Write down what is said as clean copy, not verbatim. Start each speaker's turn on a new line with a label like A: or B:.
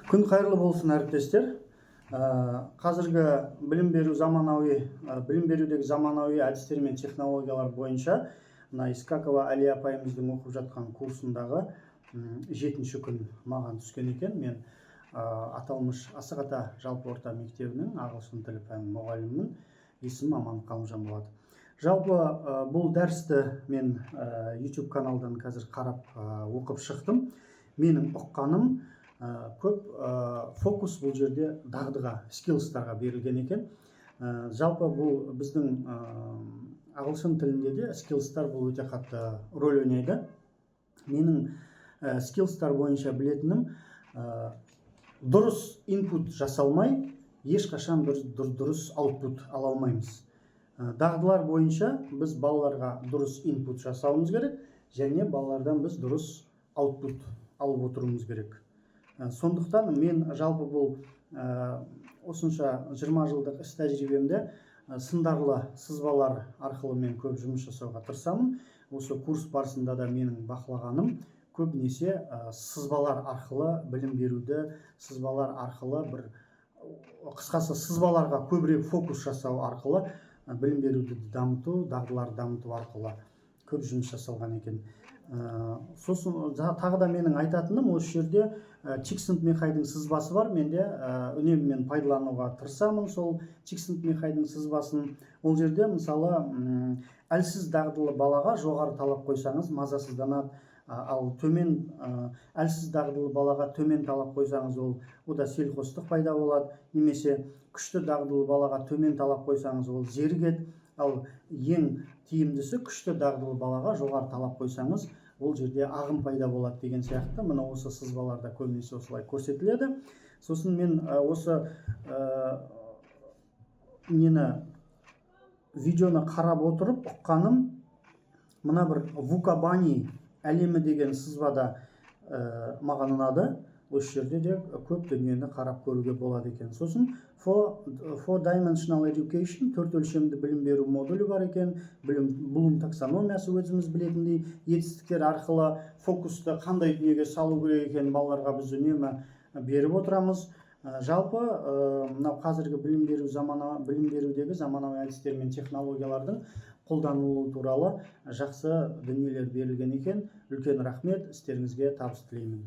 A: Күн қайырлы болсын, әріптестер! Қазіргі білім беру заманауи білім берудегі заманауи әдістер мен технологиялар бойынша мына Искакова Әлия апайымыздың оқып жатқан курсындағы жетінші күн маған түскен екен. Мен аталмыш Асық ата жалпы орта мектебінің ағылшын тілі пәнінің мұғалімімін. Есімім Аман Қалымжан болады. Жалпы бұл дәрісті мен YouTube каналдан қазір қарап, оқып шықтым. Менің ұққаным, көп фокус бұл жерде дағдыға, skills тарға берілген екен. Жалпы бұл біздің ағылшын тілінде де skills тар бұл өте қатты рөл ойнайды. Менің skills тар бойынша білетінім, дұрыс input жасалмай, ешқашан бір дұрыс output ала алмаймыз. Дағдылар бойынша біз балаларға дұрыс input жасауымыз керек және балалардан біз дұрыс output алып отыруымыз керек. Сондықтан мен жалпы бұл осынша 20 жылдық іс тәжірибемде сындарлы сызбалар арқылы мен көп жұмыс жасауға тырысамын. Осы курс барысында да менің бақылағаным, көбінесе сызбалар арқылы білім беруді, сызбалар арқылы бір, қысқасы, сызбаларға көбірек фокус жасау арқылы білім беруді дамыту, дағдыларды дамыту арқылы көп жұмыс жасалған екен. Сосын тағы да менің айтатыным, осы жерде Чиксент-Михайдың сызбасы бар менде. Үнемі мен пайдалануға тырысамын сол Чиксент-Михайдың сызбасын. Ол жерде, мысалы, әлсіз дағдылы балаға жоғары талап қойсаңыз, мазасызданады. Ал төмен, әлсіз дағдылы балаға төмен талап қойсаңыз, ол ода селқостық пайда болады немесе күшті дағдылы балаға төмен талап қойсаңыз, ол зерігеді. Ал ең тиімдісі, күшті дағдылы балаға жоғары талап қойсаңыз, ол жерде ағым пайда болады деген сияқты. Мына осы сызбаларда көбінесе осылай көрсетіледі. Сосын мен осы нені, видеоны қарап отырып ұққаным, мына бір Вукабани әлемі деген сызбада маған ұнады. Осы жерде де көп дүниені қарап көруге болады екен. Сосын four dimensional education, төрт өлшемді білім беру модулі бар екен. Білім Блум таксономиясы, өзіміз білетіндей, етістіктер арқылы фокусты қандай дүниеге салу керек екенін балаларға біз үнемі беріп отырамыз. Жалпы мынау қазіргі білім беру замана білім берудегі заманауи әдістер мен технологиялардың қолданылуы туралы жақсы дүниелер берілген екен. Үлкен рахмет, істеріңізге табыс тілеймін.